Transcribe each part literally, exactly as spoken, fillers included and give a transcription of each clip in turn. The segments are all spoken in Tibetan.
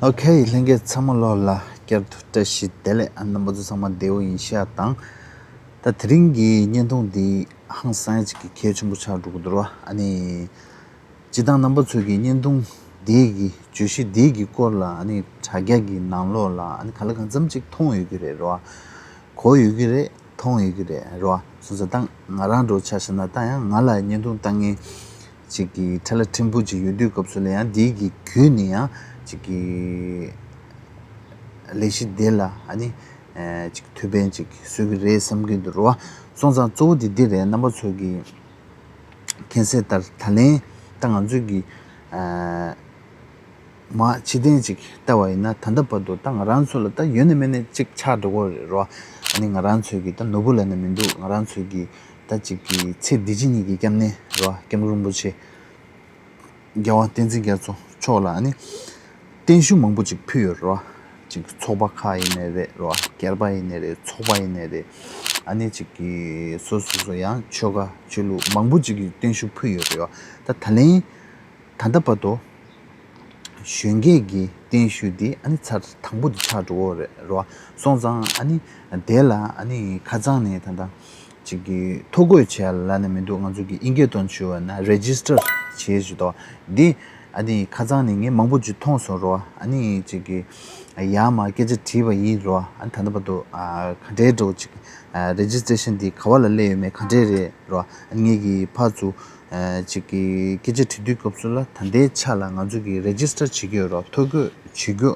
ཨོ་ཁེ། ལྷན་རྒྱས་ཚང་མ་ལོ་ལ་བསྐྱར་དུ་བཀྲ་ཤིས་བདེ་ལེགས། ཨ། རྣམ་པ་ཚོ་ཚང་མ་བདེ་པོ་ཡིན་ཤག་དང་། ད་དེ་རིང་གི་བརྙན་ཐུང་འདི་ཧང་སང་ཡ་ཅིག་གི་གལ་ཆེན་པོ་ཆགས་འགྲོ་གི་འདུག་ར། ཨ་ནི། སྤྱིར་བཏང་རྣམ་པ་ཚོས་ཀྱི་བརྙན་ཐུང་འདི་གི་བརྗོད་གཞི་འདི་གི་སྐོར་ལ། ཨ་ནི། དྲ་རྒྱ་གི་ནང་ལོགས་ལ། ཨ་ནི། གང་ལ་གང་འཚམ་ཅིག་མཐོང་ཡོད་ཀྱི་རེད་ར། གོ་ཡོད་ཀྱི་རེད། མཐོང་ཡོད་ཀྱི་རེད་ར། སོང་ཙང་ད་ང་རང་འདྲ་བོ་ཆ་བཞག་ན། ད་ཡང་ང་ལ་བརྙན་ཐུང་ལྟ་མཁན་ཅིག་གི་ཁྲ་ལ་ཕྲན་བུ་ཅིག་ཡོད་དུས་སྐབས་སུ་ལ། ཡང་འདི་གི་བརྒྱུད་ནས་ཡང་ཅིག་གི་ལས་གཞི་འདི་ལ། ཨ་ནི། ཨེ། ཅིག་ཐུགས་ཕན་ཅིག་གསོས་ཀྱི་རེད་བསམ་གྱི་འདུག་ར། སོང་ཙང་གཙོ་བོ་འདི་འདི་རེད། རྣམ་པ་ཚོ་གི་མཁྱེན་གསལ་ལྟར། ད་ལན་ད་ང་ཚོས་ཀྱི། ཨེ། མ་ཕྱི་བསྟན་ཅིག་ལྟ་བ་ཡིན་ན། ད་ལྟ་བར་དུ་ད་ང་རང་ཚོ་ལ་ད་ཡོད་ན་མེད་ན་ཅིག་ཆགས་འགྲོ་གི་རེད་ར། ཨ་ནི། ང་རང་ཚོའི་གི་ད་ནོར་བུ་ལབ་ན་མི་འདུག་ང་རང་ཚོའི་གི་ད་ཅིག་གི་ཚེ་འདི་ཕྱི་གཉིས་ཀྱི་སྐྱབས་གནས་ར། སྐྱབས་མགོན་རིན་པོ་ཆེ། རྒྱལ་བ་བསྟན་འཛིན་རྒྱ་མཚོ་མཆོག་ལ། ཨ་ནི། བརྟན་བཞུགས་མང་པོ་ཅིག་ཕུལ་ཡོད་ར། ཅིག་ཚོགས་པ་ཁག་ཡིན་ནའི་རེད་ར། སྒེར་པ་ཡིན་ནའི་རེད། ཚོགས་པ་ཡིན་ནའི་རེད། ཨ་ནི། ཅིག་གི་སོ་སོ་སོ་ཡང་ཆོལ་ཁ་ཆོས་ལུགས་མང་པོ་ཅིག་གི་བརྟན་བཞུགས་ཕུལ་ཡོད་རེད་བ། ད་ད་ལན་ད་ལྟ་བར་དུ་གཞོན་སྐྱེས་ཀྱི་བརྟན་བཞུགས་འདི། ཨ་ནི། ཚར་དང་པོ་འདི་ཆགས་འགྲོ་གི་རེད་ར། སོང་ཙང་། ཨ་ནི། དེ་ལ། ཨ་ནི། ཁ་སང་ནས་ད་ལྟ་ཅིག་གི་ཐོ་འགོད་བྱས་ལབ་ན་མི་འདུག་ང་ཚོ་གི་ཨིན་སྐད་ཐོག་ཞུ་བ་ན་རེ་ཇི་སི་ཊར་བྱས་ཞུ་དོ། འདི། ཨ་ནི། ཁ་སང་ནས་ངས་མང་པོ་ཅིག་མཐོང་སོང་ར། ཨ་ནི། ཅིག་གི་ཡར་མར་སྐད་ཆ་དྲིས་པ་ཡིན་ར། ཨ་ནི། ད་ལྟ་བར་དུ། ཨ། ག་འདྲའི་འདྲ་བོ་ཅིག་ཨ། རེ་ཇི་སི་ཊེ་ཤན་འདི་ག་པ་ལ་སླེབས་ཡོད་མེད། ག་འདྲས་རེད་ར། ཨ་ནི། ངེད་ཀྱི་ཕར་ཚུར། ཨ། ཅིག་གི་སྐད་ཆ་དྲི་དུས་སྐབས་སུ་ལ། ད་ལྟའི་ཆ་ལ་ང་ཚོ་གི་རེ་ཇི་སི་ཊར་བྱེད་ཀྱི་ཡོད་ར། ཐོ་འགོད་བྱེད་རྒྱུ་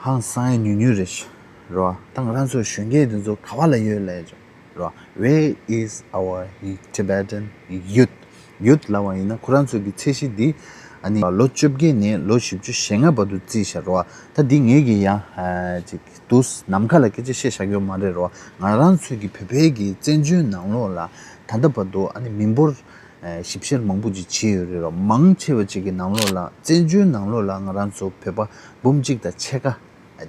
ཧང་སང་ཡ་ཉུང་ཉུང་རེད་ཤག་ར། ད་ང་རང་ཚོ་གཞོན་སྐྱེས་འདི་ཚོ་ག་པ་ལ་ཡོད་ལབ་ཡ་ཅིག་ར། Where is our Tibetan youth? ཡུཐ་ལབ་པ་ཡིན་ན། ཁོ་རང་ཚོ་གི་ཚད་གཞི་འདི། ཨ་ནི། ལོ་བཅོ་བརྒྱད་ནས་ལོ་བཞི་བཅུ་ཞེ་ལྔ་བར་དུ་བརྩིས་བཞག་ར། ད་འདི་ངེད་ཀྱིས་ཡང་། ཨ། ཅིག་དུས་ནམ་མཁའ་ལ་སྐད་ཆ་བཤད་བཞག་ཡོད་མ་རེད་ར། ང་རང་ཚོའི་གི་བོད་པའི་གི་བཙན་བྱོལ་ནང་ལོགས་ལ་ད་ལྟ་བར་དུ། ཨ་ནི། མི་འབོར། ཨ། ཞིབ་བཤེར་མང་པོ་ཅིག་བྱས་ཡོད་རེད་ར། མང་ཆེ་བ་ཅིག་གི་ནང་ལོགས་ལ། བཙན་བྱོལ་ནང་ལོགས་ལ་ང་རང་ཚོ་བོད་པ་འབུམ་གཅིག་དང་ཕྱེད་ཀ་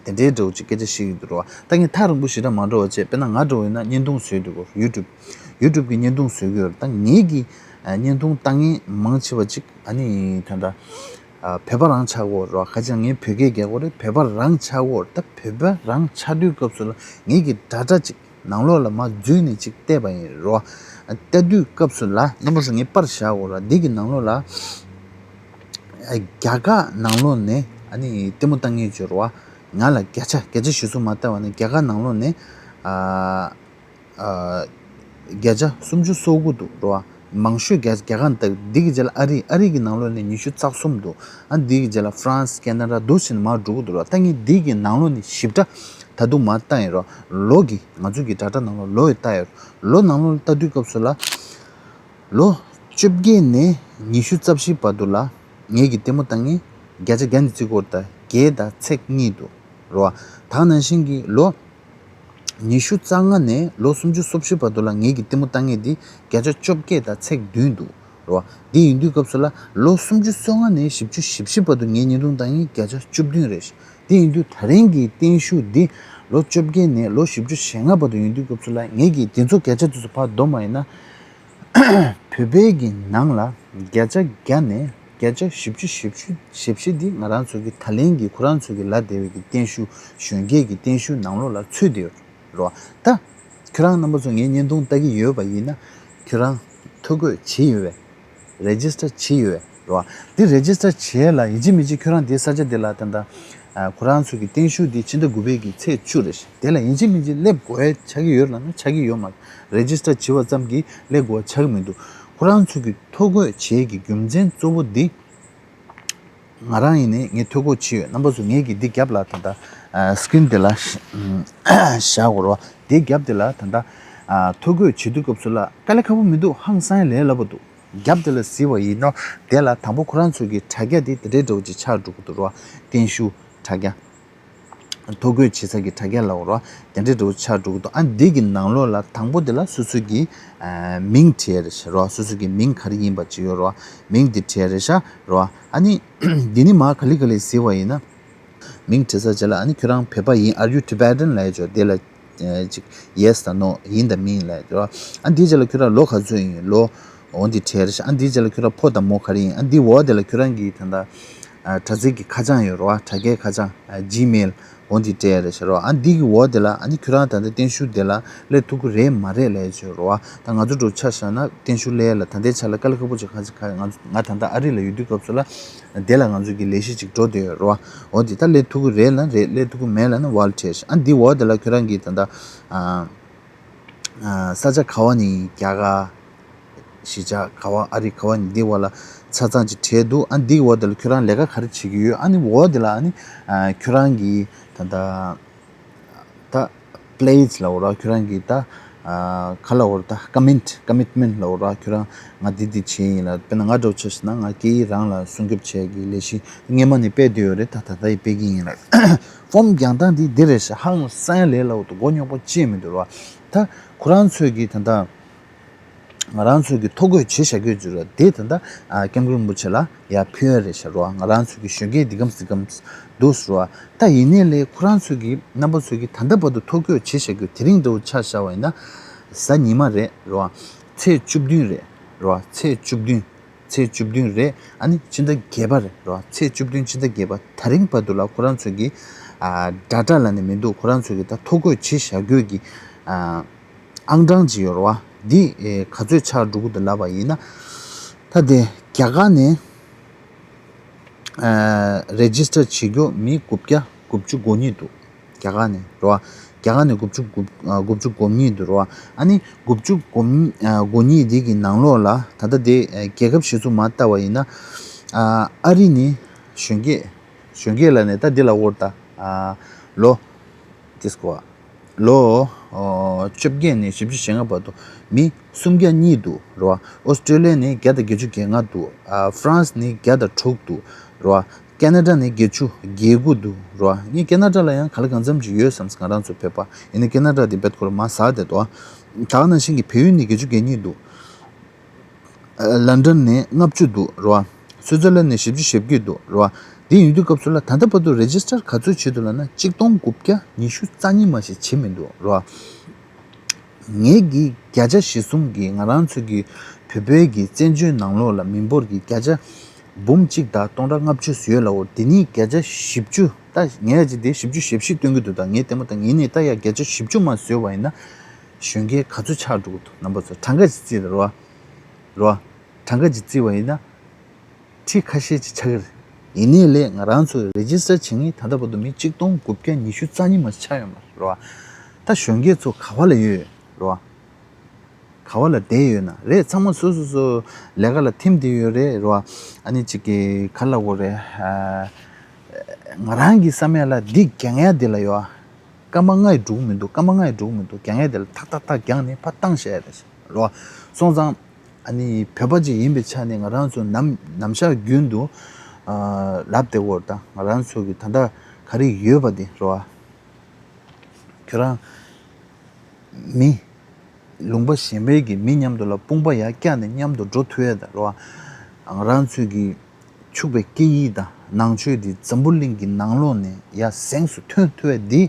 དེ་འདྲའི་འདྲ་བོ་ཅིག་སྐད་ཆ་བཤད་ཀྱི་འདུག་ར། ད་ངས་ཐག་རིང་པོ་ཞེ་དྲག་མ་འགྲོ་བ་བྱས། དཔེར་ན་ང་འདྲ་བོ་ཡིན་ན་བརྙན་ཐུང་བཟོས་འདུག་གོ། ཡུ་ཊུབ། ཡུ་ཊུབ་གི་བརྙན་ཐུང་བཟོས་ཀྱི་ཡོད་རེད། ད་ངེད་ཀྱི། ཨ། བརྙན་ཐུང་ལྟ་མཁན་མང་ཆེ་བ་ཅིག་ཨ་ནི། ད་ལྟ། ཨ། བོད་པ་རང་ཆགས་ཀྱི་ཡོད་རེད་བ། ཁ་ཅིག་ངས་བོད་སྐད་རྒྱག་གི་ཡོད་རེད། བོད་པ་རང་ཆགས་ཀྱི་ཡོད་རེད། ད་བོད་པ་རང་ཆགས་དུས་སྐབས་སུ་ལ། ངེད་ཀྱིས་འདྲ་འདྲ་ཅིག་ནང་ལོགས་ལ་མར་འཛུལ་ནས་ཅིག་བལྟས་པ་ཡིན་རེད་བ། ཨ། བལྟ་དུས་སྐབས་སུ་ལ། རྣམ་པ་ཚོ་ངས་པར་བཞག་ཡོད་རེད། འདི་གི་ནང་ལོགས་ལ། ཨ། རྒྱ་གར་ནང་ལོགས་ནས། ཨ་ནི། ལྟད་མོ་ལྟ་མཁན་ཅིག་ཡོད་རེད་བ། ང་ལ་བརྒྱ་ཆ། བརྒྱ་ཆ་གཞི་བཟུང་མ་བལྟས་པ་ནས། རྒྱ་གར་ནང་ལོགས་ནས། ཨ། ཨ། བརྒྱ་ཆ་སུམ་ཅུ་སོ་དགུ་འདུག་ར། མང་ཤོས་རྒྱ། རྒྱ་གར་འདུག་འདི་གི་རྗེས་ལ་ཨ་རི། ཨ་རི་གི་ནང་ལོགས་ནས་ཉི་ཤུ་རྩ་གསུམ་འདུག་ཨ། འདི་གི་རྗེས་ལ་ཧྥ་རན་སི། ཁེ་ན་ཌ་འདུག་བྱས་ནས་མར་འགྲོ་གི་འདུག་ར། ད་ངས་འདི་གི་ནང་ལོགས་ནས་ཞིབ་ཕྲ་ད་དུང་མར་བལྟས་ཡིན་ར། ལོ་གི། ང་ཚོ་གི་ཌེ་ཊ་ནང་ལོགས་ལོ་ཡི་བལྟས་ཡོད། ལོ་ནང་ལོགས་ལ་བལྟ་དུས་སྐབས་སུ་ལ། ལོ་བཅོ་བརྒྱད་ནས་ཉི་ཤུ་རྩ་བཞི་བར་དུ་ལ། ངེད་ཀྱིས་ལྟད་མོ་ལྟ་མཁན་བརྒྱ་ཆ་བརྒྱ་ནས་བརྩི་དགོས་རེད། ད་བརྒྱད་དང་ཚེག་གཉིས་འདུག་ར། ད་ག་ནང་བཞིན་གྱི་ལོ་ཉི་ཤུ་རྩ་ལྔ་ནས་ལོ་སུམ་ཅུ་སོ་བཞི་བར་དུ་ལ་ངེད་ཀྱིས་ལྟད་མོ་ལྟ་མཁན་དེ་བརྒྱ་ཆ་བཅོ་བརྒྱད་དང་ཚེག་བདུན་འདུག་ར། དེ་ཡིན་དུས་སྐབས་སུ་ལ། ལོ་སུམ་ཅུ་སོ་ལྔ་ནས་བཞི་བཅུ་ཞེ་བཞི་བར་དུ་ངས་བརྙན་ཐུང་ལྟ་མཁན་བརྒྱ་ཆ་བཅུ་བདུན་རེད། དེ་ཡིན་དུས་ད་རིང་གི་བརྟན་བཞུགས་འདི་ལོ་བཅོ་བརྒྱད་ནས་ལོ་བཞི་བཅུ་ཞེ་ལྔ་བར་དུ་ཡིན་དུས་སྐབས་སུ་ལ། ངེད་ཀྱིས་དེ་ཚོ་བརྒྱ་ཆ་དེ་ཚོ་ཕར་བསྡོམས་པ་ཡིན་ན། བོད་པའི་གི་ནང་ལ་བརྒྱ་ཆ་བརྒྱ་ནས་བརྒྱ་ཆ་བཞི་བཅུ་ཞེ་བཞི། ཞེ་བཞི་འདི་ང་རང་ཚོ་གི་ད་ལན་གྱི་ཁོ་རང་ཚོ་གི་ལབ་བསྡད་པའི་གི་བརྟན་བཞུགས། གཞོན་སྐྱེས་ཀྱི་བརྟན་བཞུགས་ནང་ལོགས་ལ་ཚུད་བསྡད་ཡོད་རེད་བ། ད་ཁྱོད་རང་རྣམ་པ་ཚོ་ངའི་བརྙན་ཐུང་ལྟ་གི་ཡོད་པ་ཡིན་ན། ཁྱོད་རང་ཐོ་འགོད་བྱས་ཡོད་པས། རེ་ཇི་སི་ཊར་བྱས་ཡོད་པས་རེད་བ། འདི་རེ་ཇི་སི་ཊར་བྱས་ལ་ཡིན་གཅིག་མིན་གཅིག་ཁྱོད་རང་དེའི་ས་ཆ་དེ་ལ། ད་ལྟ་ཨ། ཁོ་རང་ཚོ་གི་བརྟན་བཞུགས་འདི་ཕྱི་ཟླ་དགུ་པའི་གི་ཚེས་བཅུ་རེད། དེ་ལ་ཡིན་གཅིག་མིན་གཅིག་སླེབས་དགོས་ཡ་ཆགས་ཀྱི་ཡོད་ལབ་ན་ཆགས་ཀྱི་ཡོད་མ་རེད། རེ་ཇི་སི་ཊར་བྱས་པ་ཙམ་གྱིས་སླེབས་དགོས་ཡ་ཆགས་ཀྱི་མི་འདུག་ཁོ་རང་ཚོ་གི་ཐོ་འགོད་བྱེད་ཀྱི་རྒྱུ་མཚན་གཙོ་བོ་འདི། ང་རང་ཡིན་ནའི་ངས་ཐོ་འགོད་བྱས་ཡོད། རྣམ་པ་ཚོ་ངས་ཀྱི་འདི་རྒྱབ་ལ་ད་ལྟ་ཨ། སི་ཀི་རིན་དེ་ལ་བཞག་དགོས་རེད་བ། དེའི་རྒྱབ་དེ་ལ་ད་ལྟ་ཨ། ཐོ་འགོད་བྱེད་དུས་སྐབས་སུ་ལ་དཀའ་ལས་ཁག་པོ་མི་འདུག་ཧང་སང་ལས་སླ་པོ་འདུག་རྒྱབ་དེ་ལ་གཟིགས་པ་ཡིན་ན། དེ་ལ་དང་པོ་ཁོ་རང་ཚོ་གི་དྲ་རྒྱ་དེ་དེ་འདྲའི་འདྲ་བོ་ཅིག་ཆགས་འགྲོ་གི་འདུག་ར། བརྟན་བཞུགས་དྲ་རྒྱ། ཐོ་འགོད་བྱེད་ས་གི་དྲ་རྒྱ་ལབ་དགོས་ར། དེ་འདྲའི་འདྲ་བོ་ཆགས་འགྲོ་གི་འདུག་ཨ། འདི་གི་ནང་ལོགས་ལ་དང་པོ་དེ་ལ་སོ་སོ་གི་ཨ། མིང་བྲིས་ཡ་རེད་ཤག་ར། སོ་སོ་གི་མིང་ག་རེ་ཡིན་པ་ཅིག་ཡོད་ར། མིང་དེ་བྲིས་ཡ་རེད་ཤག་ར། ཨ་ནི་འདི་ནི་མར་ག་ལེ་ག་ལེ་གཟིགས་པ་ཡིན་ན། མིང་བྲིས་ཚར་རྗེས་ལ། ཨ་ནི་ཁྱོད་རང་བོད་པ་ཡིན། Are you Tibetan? ལབ་ཡ་ཅིག་ཡོད། དེ་ལ་ཨ། ཅིག་Yes དང་No། ཡིན་དང་མིན་ལབ་ཡ་ཅིག་ཡོད། ཨ། འདིའི་རྗེས་ལ་ཁྱོད་རང་ལོ་ག་ཚོད་ཡིན། ལོ་འོ་འདི་བྲིས་ཡ་རེད་ཤག་ཨ། འདིའི་རྗེས་ལ་ཁྱོད་རང་ཕོ་དང་མོ་ག་རེ་ཡིན། ཨ། འདིའི་འོག་དེ་ལ་ཁྱོད་རང་གི་ད་ལྟ་ དྲ་ཚིགས་ཀྱི་ཁ་བྱང་ཡོད་རེད་བ། དྲ་རྒྱའི་ཁ་བྱང་ཇི་མེལ་འོ་འདི་སྤྲད་ཡ་རེད་ཤག་རེད་བ། ཨ་འདི་གི་འོག་དེ་ལ་ཨ་ནི་ཁྱོད་རང་ད་ལྟ་བརྟན་བཞུགས་དེ་ལ་སླེབས་ཐུབ་ཀྱི་རེད་མ་རེད་ལབ་ཡ་ཅིག་ཡོད་རེད་བ། ད་ང་ཚོ་འདྲ་པོ་ཆ་བཞག་ན་བརྟན་བཞུགས་སླེབས་ཡ་ལ་ད་ལྟའི་ཆ་ལ་དཀའ་ལས་ཁག་པོ་ཅིག་ཁ་ཅིག་ཁ་ང་ང་ད་ལྟ་ཨ་རི་ལ་ཡོད་དུས་སྐབས་སུ་ལ་དེ་ལ་ང་ཚོ་གི་ལས་གཞི་ཅིག་འགྲོ་བསྡད་ཡོད་རེད་བ། འོ་འདི་ད་སླེབས་ཐུབ་ཀྱི་རེད་ལབ་ན་རེད། སླེབས་ཐུབ་ཀྱི་མེད་ལབ་ན་ཝལ་བྲིས་ཤག་ཨ་འདི་འོག་དེ་ལ་ཁྱོད་རང་གི་ད་ལྟ་ཨ། ས་ཆ་ག་བ་ནས་རྒྱ་གར། གཞིས་ཆགས་ག་བ། ཨ་རི་ག་བ་ནས་འདི་འོག་ལ་ཆ་ཚང་ཅིག་བྲིས་འདུག་ཨ་འདི་འོག་དེ་ལ་ཁྱོད་རང་ལས་ཀ་ག་རེ་བྱེད་ཀྱི་ཡོད། ཨ་ནི་འོག་དེ་ལ་ཨ་ནི་ཁྱོད་རང་གི་ད་ད་ད་པི་ལེ་ཇི་ལབ་དགོས་རེད། ཁྱོད་རང་གི་ད་ག་ལབ་དགོས་རེད། ད་ཀ་མེན་ཊི་ཀ་མིཊ་མེན་ཊི་ལབ་དགོས་རེད། ཁྱོད་རང་ང་འདི་འདི་བྱས་ཡིན་ལབ། དཔེར་ན་ང་འདྲ་པོ་ཆ་བཞག་ན་ང་སྐད་ཡིག་རང་ལ་སྲུང་སྐྱོབ་བྱེད་ཀྱི་ལས་གཞི་སྔོན་མ་ནས་སྤེལ་བསྡད་ཡོད་རེད། ད་ད་ལྟ་ཡི་སྤེལ་གྱི་ཡིན་ལབ། ཧྥོམ་རྒྱག་སྟངས་འདི་འདི་རེད་ཤག་ཧང་སང་ཡ་ལས་སླ་པོ་འདུག་མགོ་རྙོག་པོ་ཅི་ཡང་མི་འདུག་རེད་བ། ད་ཁོ་རང་ཚོས་ཀྱི་ད་ལྟ་ང་རང་ཚོས་ཀྱི་ཐོ་འགོད་བྱེད་བཞག་རྒྱུ་ཅིག་རེད། དེ་ད་ལྟ་ཨ་སྐྱབས་མགོན་རིན་པོ་ཆེ་ལ་ཡར་ཕུལ་ཡ་རེད་ཤག་རེད་བ། ང་རང་ཚོས་ཀྱི་གཞོན་སྐྱེས་འདི་གམ་ཟི་གམ་འདུག་རེད་བ། ད་ཡིན་ནའི་ལས་ཁོ་རང་ཚོས་ཀྱི་རྣམ་པ་ཚོས་ཀྱི་ད་ལྟ་བར་དུ་ཐོ་འགོད་བྱེད་བཞག་རྒྱུ་དེ་རིང་འདྲ་པོ་ཆ་བཞག་པ་ཡིན་ན་གཟའ་ཉི་མ་རེད་རེད་བ། ཚེས་བཅུ་བདུན་རེད་རེད་བ། ཚེས་བཅུ་བདུན། ཚེས་བཅུ་བདུན་རེད། ཨ་ནི་ཕྱི་ཟླ་བརྒྱད་པ་རེད་རེད་བ། ཚེས་བཅུ་བདུན་ཕྱི་ཟླ་བརྒྱད་པ་དེ་རིང་བར་དུ་ལ་ཁོ་རང་ཚོས་ཀྱི་ཨ་ཌེ་ཊ་ལབ་ནས་མི་འདུག་ཁོ་རང་ཚོས་ཀྱི་ད་ཐོ་འགོད་བྱེད་བཞག་རྒྱུ་གི་ཨ་ཨང་གྲངས་ཅིག་ཡོད་རེད་བ། འདི་ཨེ་ག་ཚོད་ཆགས་འགྲོ་གི་འདུག་ལབ་པ་ཡིན་ན། ད་དེ་རྒྱ་གར་ནས་ཨ་རེ་ཇི་སི་ཊར་བྱེད་རྒྱུ་མི་དགུ་བརྒྱ་དགུ་བཅུ་གོ་གཉིས་འདུག་རྒྱ་གར་ནས་རེད་བ། རྒྱ་གར་ནས་དགུ་བཅུ་དགུ་ཨ་དགུ་བཅུ་གོ་གཉིས་འདུག་རེད་བ། ཨ་ནི་དགུ་བཅུ་གོ་གཉིས་ཨ་གོ་གཉིས་འདི་གི་ནང་ལོགས་ལ་ད་ལྟ་དེ་ཨ་རྒྱལ་ཁབ་གཞི་ཚུགས་མར་བལྟ་བ་ཡིན་ན། ཨ་ཨ་རི་ནས་གཞོན་སྐྱེས་གཞོན་སྐྱེས་ལབ་ནས་ད་འདི་ལ་འོར་ད་ཨ་ལོ། དེ་སྐོར་ལོ་ཨོ་བཅོ་བརྒྱད་ནས་བཞི་བཅུ་ཞེ་ལྔ་བར་དུ་མི་སུམ་བརྒྱ་གཉིས་འདུག་རེད་བ། ཨོ་སི་ཀྲོ་ལི་ཡ་ནས་བརྒྱ་དང་བརྒྱད་ཅུ་གྱ་ལྔ་འདུག་ཨ་ཧྥ་རན་སི་ནས་བརྒྱ་དང་དྲུག་འདུག་རེད་བ། ཁེ་ན་ཌ་ནས་བརྒྱད་ཅུ་གྱ་དགུ་འདུག་རེད་བ། ངས་ཁེ་ན་ཌ་ལ་ཡང་ག་ལ་གང་འཚམ་ཅིག་ཡོད་བསམ་སོང་། ང་རང་ཚོ་བོད་པ་ཡིན་ན་ཁེ་ན་ཌ་དེ་རྦད་ཁོ་རང་མར་ཟག་བསྡད་འདུག་ད་ག་ནང་བཞིན་གྱི་བལ་ཡུལ་ནས་བརྒྱད་ཅུ་གྱ་གཉིས་འདུག་ལན་ཌན་ནས་ལྔ་བཅུ་འདུག་རེད་བ། སུའི་ཙར་ལན་ནས་བཞི་བཅུ་ཞེ་བརྒྱད་འདུག་རེད་བ། འདི་ཡིན་དུས་སྐབས་སུ་ལ་ད་ལྟ་བར་དུ་རེ་ཇི་སི་ཊར་ག་ཚོད་བྱས་འདུག་ལབ་ན་གཅིག་སྟོང་དགུ་བརྒྱ་ཉི་ཤུ་རྩ་གཉིས་མ་ཞིག་བྱས་མི་འདུག་རེད་བ། ངེད་ཀྱི་བརྒྱ་ཆ་བཞི་གསུམ་གྱི་ང་རང་ཚོ་གི་བོད་པའི་གི་བཙན་བྱོལ་ནང་ལོགས་ལ་མི་འབོར་གྱི་བརྒྱ་ཆ་འབུམ་གཅིག་དང་སྟོང་ཕྲག་ལྔ་བཅུ་ཡོད་ལབ་འོ། དེ་ནི་བརྒྱ་ཆ་བཞི་བཅུ། ད་ངས་ཅི་དེ་བཞི་བཅུ་ཞེ་བཞི་སྟོན་གྱི་འདུག་ད་ངས་ལྟད་མོ་ད་ངས་ནི་ད་ཡ་བརྒྱ་ཆ་བཞི་བཅུ་མ་བཟོས་པ་ཡིན་ན་གཞོན་སྐྱེས་ག་ཚོད་ཆགས་འགྲོ་གི་འདུག་རྣམ་པ་ཚོ་གྲངས་ཀ་ཅིག་བརྩིས་ད་རོ། རོ། གྲངས་ཀ་ཅིག་བརྩིས་པ་ཡིན་ན། ཁྲི་ཁ་ཤས་ཅིག་ཆགས་ཀྱི་རེད། ཡིན་ནའི་ལས་ང་རང་ཚོ་རེ་ཇི་སི་ཊར་བྱེད་མཁན་ད་ལྟ་བར་དུ་མི་གཅིག་སྟོང་དགུ་བརྒྱ་ཉི་ཤུ་རྩ་གཉིས་མ་ཆགས་ཡོད་མ་རེད་བ། ད་གཞོན་སྐྱེས་ཚོ་ག་བ་ལ་ཡོད་རེད་བ། ག་བ་ལ་བསྡད་ཡོད་ན་རེད། ཚང་མ་སོ་སོ་སོ་ལས་ཀ་ལ་ཐིམ་བསྡད་ཡོད་རེད་རེད་བ། ཨ་ནི་གཅིག་གི་ག་ལ་འོ་རེད། ང་རང་གི་བསམ་ཡ་ལ་འདི་རྒྱང་ཡ་འདི་ལ་ཡོད་ཨ། སྐར་མ་ལྔ་ཡི་འགྲོ་གི་མི་འདུག་སྐར་མ་ལྔ་ཡི་འགྲོ་གི་མི་འདུག་རྒྱང་ཡ་འདི་ལ་ཐག་ཐག་ཐག་རྒྱང་ནས་ཕར་བཏང་བྱས་ཡ་རེད་རེད་བ། སོང་ཙང་། ཨ་ནི་བོད་པ་ཅིག་ཡིན་པའི་ཆ་ནས་ང་རང་ཚོ་ནམ་ནམ་ཞག་རྒྱུན་དུ་ཨ་ལབ་བསྡད་ཡོད་རེད། ད་ང་རང་ཚོ་གི་ད་ལྟ་ག་རེ་ཡོད་པ་དེ་རེད་བ། ཁྱོད་རང་མི་ལུང་པ་གཞན་པའི་གི་མི་མཉམ་དུ་ལ་དཔུང་པ་ཡར་བཀྱགས་ནས་མཉམ་དུ་འགྲོ་ཐུབ་ཡ་ད་རེད་བ། ང་རང་ཚོ་གི་ཕྱུག་པའི་སྐད་ཡིག་དང་ནང་ཆོས་འདི་འཛམ་བུ་གླིང་གི་ནང་ལོགས་ནས་ཡར་གཟེངས་སུ་ཐོན་ཐུབ་ཡ་འདི་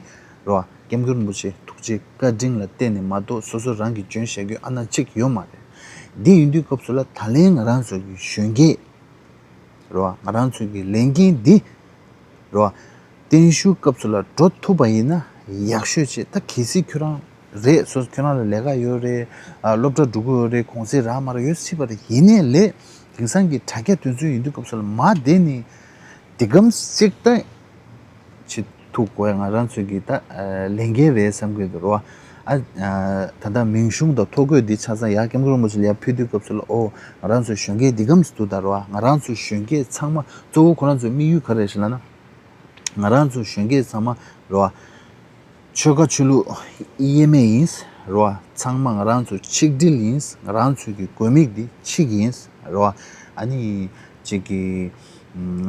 རེད་བ། སྐྱབས་མགོན་རིན་པོ་ཆེ་ཐུགས་རྗེ་བཀའ་དྲིན་ལ་བརྟེན་ནས་མ་གཏོགས་སོ་སོ་རང་གིས་འཇོན་བཞག་རྒྱུ་ཨ་ན་གཅིག་ཡོད་མ་རེད། འདི་ཡིན་དུས་སྐབས་སུ་ལ་ད་ལན་ང་རང་ཚོ་གི་གཞོན་སྐྱེས་རེད་བ། ང་རང་ཚོ་གི་ལས་འགན་འདི་རེད་བ། བརྟན་བཞུགས་སྐབས་སུ་ལ་འགྲོ་ཐུབ་པ་ཡིན་ན་ཡག་ཤོས་ཆེ། ད་གལ་སྲིད་ཁྱོད་རང་རེད་སོ་སོ་ཁྱོད་རང་ལ་ལས་ཀ་ཡོད་རེད། ཨ་སློབ་གྲྭ་འགྲོ་གི་ཡོད་རེད། གུང་སེང་རག་མ་རག་ཡོད་སྲིད་པ་རེད། ཡིན་ནའི་ལས་དེང་སང་གི་དྲ་རྒྱ་དུས་ཚོད་ཡིན་དུས་སྐབས་སུ་ལ་མ་བསྡད་ནས་འདི་གམ་གཅིག་ད་བྱེད་ཐུབ་དགོས་ཡ་ང་རང་ཚོའི་གི་ད་ལས་འགན་རེད་བསམ་གི་འདུག་རོ། ཨ་ད་ལྟ་མིང་གཞུང་དང་ཐོ་འགོད་འདི་ཆ་ཚང་ཡར་སྐྱབས་མགོན་རིན་པོ་ཆེ་ལ་ཡར་ཕུལ་དུས་སྐབས་སུ་ལ་ཨོ་ང་རང་ཚོ་གཞོན་སྐྱེས་འདི་གམ་ཟེར་འདུག་ད་རོ། ང་རང་ཚོ་གཞོན་སྐྱེས་ཚང་མ་གཙོ་བོ་ཁོ་རང་ཚོའི་དམིགས་ཡུལ་ག་རེ་རེད་ཟེར་ལབ་ན། ང་རང་ཚོ་གཞོན་སྐྱེས་ཚང་མ་རོ། ཆོལ་ཁ་ཆོས་ལུགས་དབྱེ་མེད་ཡིན་རོ། ཚང་མ་ང་རང་ཚོ་ཆིག་སྒྲིལ་ཡིན། ང་རང་ཚོ་གི་དགོས་དམིགས་འདི་གཅིག་ཡིན་རོ། ཨ་ནི་གཅིག་གི་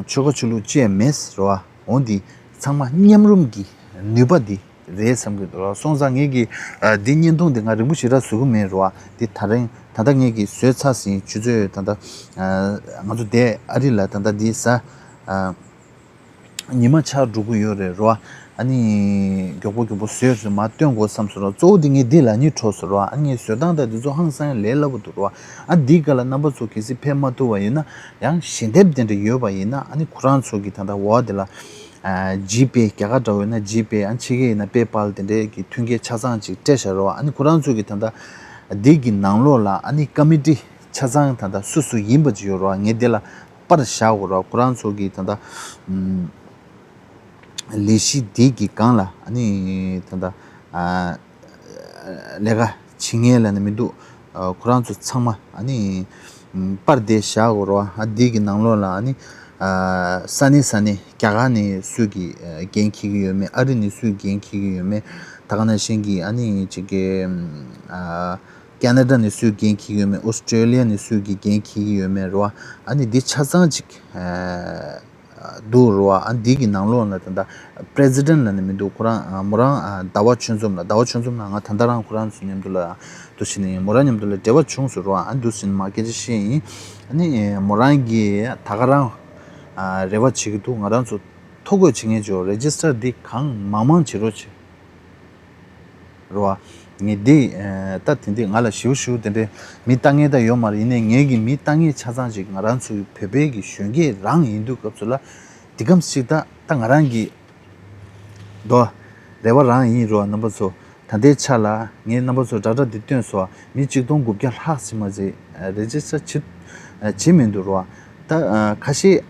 ཆོལ་ཁ་ཆོས་ལུགས་བཅས་མེད་རོ། འོ་འདི་ཚང་མ་མཉམ་རུབ་ཀྱི་ནུས་པ་འདི་རེད་བསམ་གྱི་འདུག་རོ། སོང་ཙང་ངེད་ཀྱི་འདི་བརྙན་ཐུང་འདི་ང་རིང་པོ་ཞེ་དྲག་བཟོ་གི་མེད་རོ། འདི་ད་རིང་ད་ལྟ་ངེད་ཀྱི་བཟོས་ཚར་ཟིན། ཆུ་ཚོད་ད་ལྟ་ང་ཚོ་འདས་ཨ་རི་ལ་ད་ལྟ་འདི་ཟ། ཉི་མ་ཆག་འགྲོ་གི་ཡོད་རེད་རོ། ཨ་ནི་མགྱོགས་པོ་མགྱོགས་པོ་བཟོས་སོང་མར་སྟོན་དགོས་བསམ་སོང་རོ། གཙོ་བོ་དེ་ངས་འདི་ལབ་སྙིང་བྲོ་སོང་རོ། ཨ་ནི་ངས་བཟོ་སྟངས་དང་འདི་ཚོ་ཧང་སང་ལས་སླ་པོ་འདུག་རོ། ཨ་འདི་ག་ལ་རྣམ་པ་ཚོ་གལ་སྲིད་ཕེབས་མ་ཐུབ་པ་ཡིན་ན་ཡང་ཞལ་འདེབས་དེ་འདྲ་ཡོད་པ་ཡིན་ན། ཨ་ནི་ཁོ་རང་ཚོ་གི་ད་ལྟ་འོག་དེ་ལ་ཇི་པེ་རྒྱ་གར་འདྲ་བོ་ཡིན་ན་ཇི་པེ། ཨ་ནི་ཕྱི་རྒྱལ་ཡིན་ན་པེ་པཱལ་དེ་འདྲའི་གི་མཐུན་རྐྱེན་ཆ་ཚང་ཅིག་སྤྲད་བཞག་རོ། ཨ་ནི་ཁོ་རང་ཚོ་གི་ད་ལྟ་འདི་གི་ནང་ལོགས་ལ་ཨ་ནི་ཀ་མི་ཊི་ཆ་ཚང་ད་ལྟ་སུ་སུ་ཡིན་པ་ཅིག་ཡོད་རོ། ངས་འདི་ལ་པར་བཞག་དགོས་རོ། ཁོ་རང་ཚོ་གི་ད་ལྟ་ཨམ་ལས་གཞི་འདི་གི་སྒང་ལ་ཨ་ནི་ད་ལྟ་ཨ་ལས་ཀ་བྱེད་མཁན་ལབ་ན་མི་འདུག་ཨ་ཁོ་རང་ཚོ་ཚང་མ་ཨ་ནི་ཨམ་པར་དེ་བཞག་དགོས་རོ། ཨ་འདི་གི་ནང་ལོགས་ལ་ཨ་ནི་ཨ་ས་གནས་ས་གནས་རྒྱ་གར་ནས་སུས་ཀྱི་ཨ་འགན་འཁྱེར་གྱི་ཡོད་མེད། ཨ་རི་ནས་སུས་འགན་འཁྱེར་གྱི་ཡོད་མེད། ད་ག་ནང་བཞིན་གྱི་ཨ་ནི་ཅིག་གི་ཨམ་ཨ་ཁེ་ན་ཌ་ནས་སུས་འགན་འཁྱེར་གྱི་ཡོད་མེད། ཨོ་སི་ཀྲེ་ལི་ཡ་ནས་སུས་ཀྱི་འགན་འཁྱེར་གྱི་ཡོད་མེད་རོ། ཨ་ནི་འདི་ཆ་ཚང་ཅིག་ཨ་འདུག་རོ། ཨ་འདི་གི་ནང་ལོགས་ལ་ད་ལྟ་པི་རེ་སི་ཌེན་ཊི་ལབ་ནི་མི་འདུག་ཁོ་རང་ཨ་མོ་རང་ཨ་ཟླ་བ་ཆོས་འཛོམས་ལ། ཟླ་བ་ཆོས་འཛོམས་ལ་ང་ད་ལྟ་རང་ཁོ་རང་ཚོ་མཉམ་དུ་ལ་འདུག་བྱས་ནས་མོ་རང་མཉམ་དུ་ལ་འབྲེལ་བ་བྱུང་སོང་རོ། ཨ་འདུག་བྱས་ནས་མ་སྐད་ཆ་བཤད་ཡིན། ཨ་ནི་མོ་རང་གིས་ད་ག་རང་ཨ་རེ་བ་བྱེད་ཀྱི་འདུག་ང་རང་ཚོ་ཐོ་འགོད་བྱེད་མཁན་ཚོ་རེ་ཇི་སི་ཊར་འདི་གང་མང་མང་བྱེད་རོགས་བྱེད། རེད་བ། ངས་འདི་ཨ་ད་དེ་འདི་ང་ལ་ཞིའུ་ཞིའུ་དེ་འདྲའི་མི་ལྟ་མཁན་ད་ཡོད་མ་རེད། ཡིན་ནའི་ངས་ཀྱི་མི་ལྟ་མཁན་ཆ་ཚང་ཅིག་ང་རང་ཚོའི་བོད་པའི་གི་གཞོན་སྐྱེས་རང་ཡིན་དུས་སྐབས་སུ་ལ་འདི་གམ་ཞིག་ད་ད་ང་རང་གི་དོ་རེ་བ་རང་ཡིན་རོ། རྣམ་པ་ཚོ་ད་ལྟའི་ཆ་ལ་ངས་རྣམ་པ་ཚོ་དྲ་གྲ་འདི་སྟོན་སོ། མི་གཅིག་སྟོང་དགུ་བརྒྱ་ལྷག་ཙམ་མ་ཟད་རེ་ཇི་སི་ཊར་བྱེད་བྱེད་མི་འདུག་རོ། ད་ཁ་ཤས་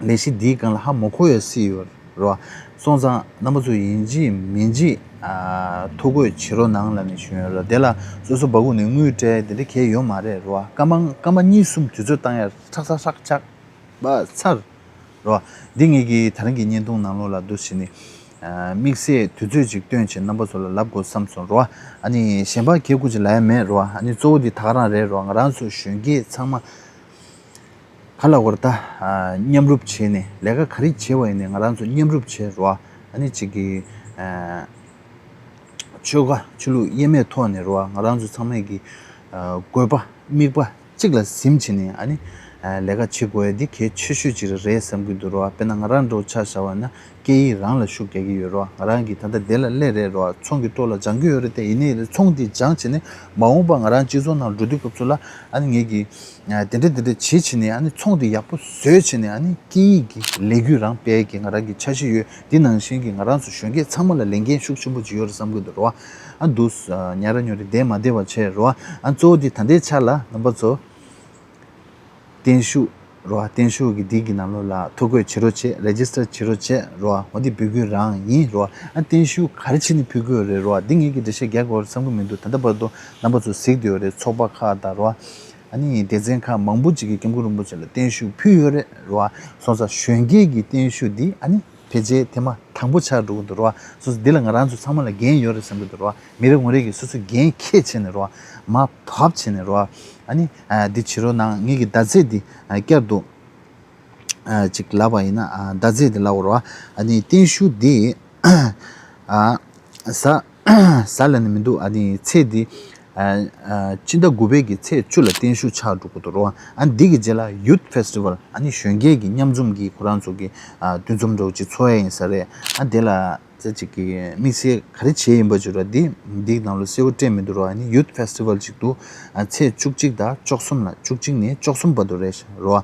ལས་གཞི་འདིའི་སྒང་ལ་ཧ་མ་གོ་ཡ་སྲིད་ཡོད་རེད་བ། སོང་ཙང་རྣམ་པ་ཚོ་ཡིན་གཅིག་མིན་གཅིག་ཨ་ཐོ་འགོད་བྱེད་རོགས་གནང་ལབ་ནས་ཞུས་ཡོད་རེད། དེ་ལ་སོ་སོ་སྦ་ཁུག་ནས་དངུལ་སྤྲད་དེ་འདྲ་གང་ཡང་ཡོད་མ་རེད་རེད་བ། སྐར་མ་སྐར་མ་གཉིས་གསུམ་དུས་ཚོད་བཏང་ཡ་ཧྲག་ཧྲག་ཧྲག་ཆག་པ་ཚར་རེད་བ། འདི་ངེད་ཀྱི་ད་རིང་གི་བརྙན་ཐུང་ནང་ལོགས་ལ་འདུག་བྱས་ནས་ཨ་དམིགས་བསལ་དུས་ཚོད་ཅིག་བཏོན་བྱས་རྣམ་པ་ཚོ་ལ་ལབ་དགོས་བསམ་སོང་རེད་བ། ཨ་ནི་གཞན་པ་གལ་དགོས་ཅིག་ལབ་ཡ་མེད་རེད་བ། ཨ་ནི་གཙོ་བོ་འདི་ད་ག་རང་རེད་རེད་བ། ང་རང་ཚོ་གཞོན་སྐྱེས་ཚང་མ་ག་ལ་བར་ད་ཨ་མཉམ་རུབ་བྱས་ནས་ལས་ཀ་ག་རེ་བྱས་པ་ཡིན་ནའི་ང་རང་ཚོ་མཉམ་རུབ་བྱས་རོ། ཨ་ནི་གཅིག་གི་ཨ་ཆོལ་ཁ་ཆོས་ལུགས་དབྱེར་མེད་ཐོག་ནས་རོ། ང་རང་ཚོ་ཚང་མས་ཀྱི་ཨ་དགོས་པ་དམིགས་པ་གཅིག་ལ་ཟིན་བྱས་ནས་ཨ་ནི་ཨ་ལས་ཀ་བྱེད་དགོས་ཡ་འདི་གལ་ཆེ་ཤོས་ཅིག་རེད་བསམ་གྱི་འདུག་རོ། དཔེར་ན་ང་རང་འདྲ་བོ་ཆ་བཞག་པ་ན་སྐད་ཡིག་རང་ལ་ཤུགས་རྒྱག་གི་ཡོད་རོ། ང་རང་གི་ད་ལྟ་དེ་ལ་སླེབས་རེད་རོ། ཚོང་གི་ཐོག་ལ་སྦྱང་གི་ཡོད་རེད་དེ། ཡིན་ནའི་ཚོང་འདི་སྦྱངས་བྱས་ནས་མ་འོངས་པ་ང་རང་སྤྱི་ཚོགས་ནང་འགྲོ་དུས་སྐབས་སུ་ལ་ཨ་ནི་ངེད་ཀྱི་ཨ་དེ་འདྲ་དེ་འདྲ་བྱེད་བྱས་ནས་ཨ་ནི་ཚོང་དེ་ཡག་པོ་བཟོས་བྱས་ནས་ཨ་ནི་སྐད་ཡིག་གི་ལས་འགུལ་རང་སྤེལ་གྱི་ང་རང་གི་འཆར་གཞི་ཡོད། དེ་ནང་བཞིན་གྱི་ང་རང་ཚོ་གཞོན་སྐྱེས་ཚང་མ་ལ་ལས་འགན་ཤུགས་ཆེན་པོ་ཅིག་ཡོད་རེད་བསམ་གྱི་འདུག་རོ། ཨ་འདུག་ཉ་ར་ཉོ་རེ་བསྡད་མ་བསྡད་པ་བྱས་རོ། ཨ་གཙོ་བོ་དེ་ད་ལྟའི་ཆ་ལ་རྣམ་པ་ཚོ་བརྟན་བཞུགས་རོ། བརྟན་བཞུགས་ཀྱི་འདི་གི་ནང་ལོགས་ལ་ཐོ་འགོད་བྱེད་རོགས་བྱེད། རེ་ཇི་སི་ཊར་བྱེད་རོགས་བྱེད་རོ། འོ་འདི་འབོད་སྐུལ་རང་ཡིན་རོ། ཨ་བརྟན་བཞུགས་ག་རེ་བྱས་ནས་ཕུལ་དགོས་རེད་རོ། འདི་ངེད་ཀྱི་འགྲེལ་བཤད་རྒྱག་དགོས་རེད་བསམ་གྱི་མི་འདུག་ད་ལྟ་བར་དུ་རྣམ་པ་ཚོ་གཟིགས་བསྡད་ཡོད་རེད། ཚོགས་པ་ཁག་དང་རོ། ཨ་ནི་སྡེ་ཚན་ཁག་མང་པོ་ཅིག་གིས་སྐྱབས་མགོན་རིན་པོ་ཆེ་ལ་བརྟན་བཞུགས་ཕུལ་ཡོད་རེད་རོ། སོང་ཙང་གཞོན་སྐྱེས་ཀྱི་བརྟན་བཞུགས་འདི་ཨ་ནི་ཕལ་ཆེར་ཐེངས་མ་དང་པོ་ཆགས་འགྲོ་གི་འདུག་རོ། སོ་སོ་འདི་ལ་ང་རང་ཚོ་ཚང་མ་ལ་འགན་ཡོད་རེད་བསམ་གྱི་འདུག་རོ། མི་རེ་ངོ་རེ་གིས་སོ་སོའི་འགན་འཁྱེར་བྱས་ནས་རོ། མར་བབས་བྱས་ནས་རོ། ཨ་ནི་ཨ་འདི་བྱེད་རོགས་གནང་། ངེད་ཀྱི་མདའ་རྩེད་འདི་ཨ་བསྐྱར་དུ་ཨ་ཅིག་ལབ་པ་ཡིན་ན་ཨ་མདའ་རྩེད་འདི་ལབ་རོ། ཨ་ནི་བརྟན་བཞུགས་འདི་ཨ་གཟའ་གཟའ་ལབ་ནི་མི་འདུག་ཨ་ནི་ཚེས་འདི་ཨ་ཨ་སྤྱི་ཟླ་དགུ་པའི་གི་ཚེས་བཅུ་ལ་བརྟན་བཞུགས་ཆགས་འགྲོ་གི་འདུག་རོ། ཨ་འདི་གི་རྗེས་ལ་ཡུཐ་ཕེ་སི་ཊི་ཝལ་ཨ་ནི་གཞོན་སྐྱེས་ཀྱི་མཉམ་འཛོམས་ཀྱི་ཁོ་རང་ཚོ་གི་ཨ་འདུ་འཛོམས་འདྲ་བོ་ཅིག་ཚོགས་ཡ་ཡིན་ས་རེད། ཨ་དེ་ལ་ཚེ་གཅིག་གི་དམིགས་བསལ་ག་རེ་བྱས་ཡིན་པ་ཅིག་ར། འདི་འདིའི་ནང་ལ་གསལ་པོ་སྤྲད་མི་འདུག་རོ། ཨ་ནི་ཡུཐ་ཕེ་སི་ཊི་ཝལ་ཅིག་འདུག་ཨ་ཚེས་བཅུ་གཅིག་དང་བཅུ་གསུམ་ལ། བཅུ་གཅིག་ནས་བཅུ་གསུམ་བར་དུ་རེད་རོ།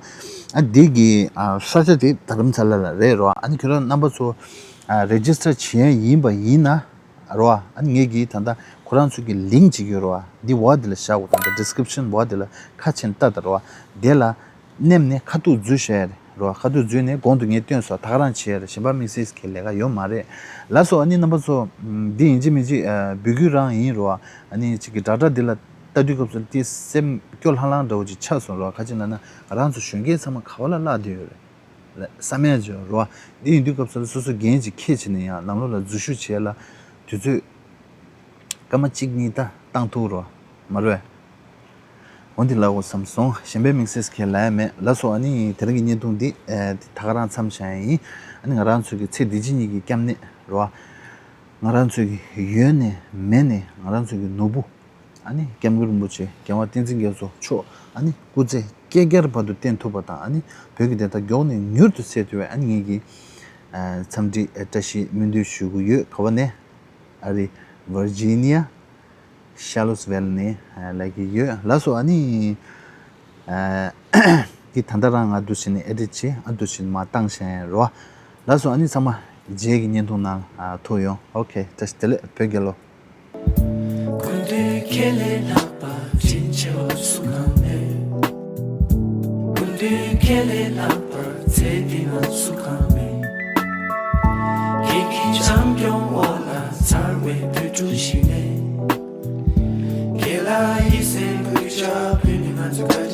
ཨ་འདི་གི་ཨ་ས་ཆ་དེ་དྷ་རམ་ས་ལ་ལ་རེད་རོ། ཨ་ནི་ཁྱོད་རང་རྣམ་པ་ཚོ་ཨ་རེ་ཇི་སི་ཊར་བྱེད་ཡ་ཡིན་པ་ཡིན་ན་རོ། ཨ་ནི་ངེད་ཀྱིས་ད་ལྟ་ཁོ་རང་ཚོ་གི་ལིང་ཅིག་ཡོད་རོ། འདི་འོག་འདི་ལ་བཞག་གོ། ད་ལྟ་ཌི་སི་ཀི་རིབ་ཤན་འོག་འདི་ལ་ཁ་ཕྱེ་ནས་ལྟ་ད་རོ། དེ་ལ་མནན་ནས་ཁ་ཐུག་འཛུལ་བཞག་ཡ་རེད་རོ། ཁ་ཐུག་འཛུལ་ནས་གོང་དུ་ངས་སྟོན་སོང་། ད་ག་རང་བྱེད་ཡ་རེད། གཞན་པ་དམིགས་བསལ་གྱི་ལས་ཀ་ཡོད་མ་རེད། ལགས་སོ། ཨ་ནི་རྣམ་པ་ཚོ་འདི་ཡིན་གཅིག་མིན་གཅིག་འབོད་སྐུལ་རང་ཡིན་རོ། ཨ་ནི་གཅིག་གི་དྲ་གྲ་འདི་ལ་ལྟ་དུས་སྐབས་སུ་དེ་སེམས་སྐྱོ་ལྷང་ལྷང་འདྲ་བོ་ཅིག་ཆགས་སོང་རོ། ག་ཅི་ལབ་ན་ང་རང་ཚོ་གཞོན་སྐྱེས་ཚང་མ་ག་བ་ལ་བརླག་བསྡད་ཡོད་རེད་བསམ་ཡ་ཅིག་ཡོད་རོ། འདི་ཡིན་དུས་སྐབས་སུ་སོ་སོ་འགན་ཅིག་འཁྱེར་བྱས་ནས་ཡང་ནང་ལོགས་ལ་འཛུལ་ཞུགས་བྱེད་ཡ་ལ་དུས་ཚོད་སྐར་མ་གཅིག་གཉིས་ད་བཏང་ཐུབ་རོ། མ་རེད། འོ་འདི་ལབ་དགོས་བསམ་སོང་། གཞན་པའི་དམིགས་བསལ་གྱི་ལབ་ཡ་མེད། ལགས་སོ། ཨ་ནི་དེ་རིང་གི་བརྙན་ཐུང་འདི་ཨེ་འདི་ད་ག་རང་མཚམས་བཞག་ཡ་ཡིན། ཨ་ནི་ང་རང་ཚོ་གི་ཚེ་འདི་ཕྱི་གཉིས་ཀྱི་སྐྱབས་གནས་རོ། ང་རང་ཚོ་གི་ཡོད་ནས་མེད་ནས་ང་རང་ཚོ་གི་ནོར་བུ་ཨ་ནི་སྐྱབས་མགོན་རིན་པོ་ཆེ་རྒྱལ་བ་བསྟན་འཛིན་རྒྱ་མཚོ་མཆོག་ཨ་ནི་སྐུ་ཚེ་བསྐལ་བསྐལ་བར་དུ་བརྟན་ཐུབ་པ་དང་། ཨ་ནི་བོད་ཀྱི་བདེན་མཐའ་མགྱོགས་ནས་མྱུར་དུ་གསལ་ཐུབ་པའི་ཨ་ནི་ངེད་ཀྱི་ འཚམས་འདྲི་བཀྲ་ཤིས་སྨོན་འདུན་ཞུ་གི་ཡོད། ག་བ་ནས། ཨ་རི་Virginia Charlottesville ནས་ལབ་ཀྱི་ཡོད། ལགས་སོ། ཨ་ནི། ཨ། འདི་ད་ལྟ་རང་ང་འདུག་བྱས་ནས་edit བྱས། ཨ། འདུག་བྱས་ནས་མར་བཏང་བཞག་ཡིན་རོ། ལགས་སོ། ཨ་ནི་ཚང་མ་རྗེས་ཀྱི་བརྙན་ཐུང་ནང་ཐུག་ཡོང་། ཨོ་ཁེ། བཀྲ་ཤིས་བདེ་ལེགས། བོད་རྒྱལ་ལོ། སྐུ་མདུན་ཁྱེད་ལས་ལྷག་པ་དྲིན་ཆེ་བ་སུ་གང་མེད། སྐུ་མདུན་ཁྱེད་ལས་ལྷག་པར་ཚེ་འདི་ན་སུ་གང་མེད། ཁྱེད་ཀྱི་བྱམས་སྐྱོང་འོག་ལ་འཚར་བའི་བོད་ཕྲུག་ཞིག་ནས། ཁྱེད་ལ་ཡིད་སེམས་གུས་ཕྱག་ཕུལ་ནས། ང་ཚོ་བཀའ་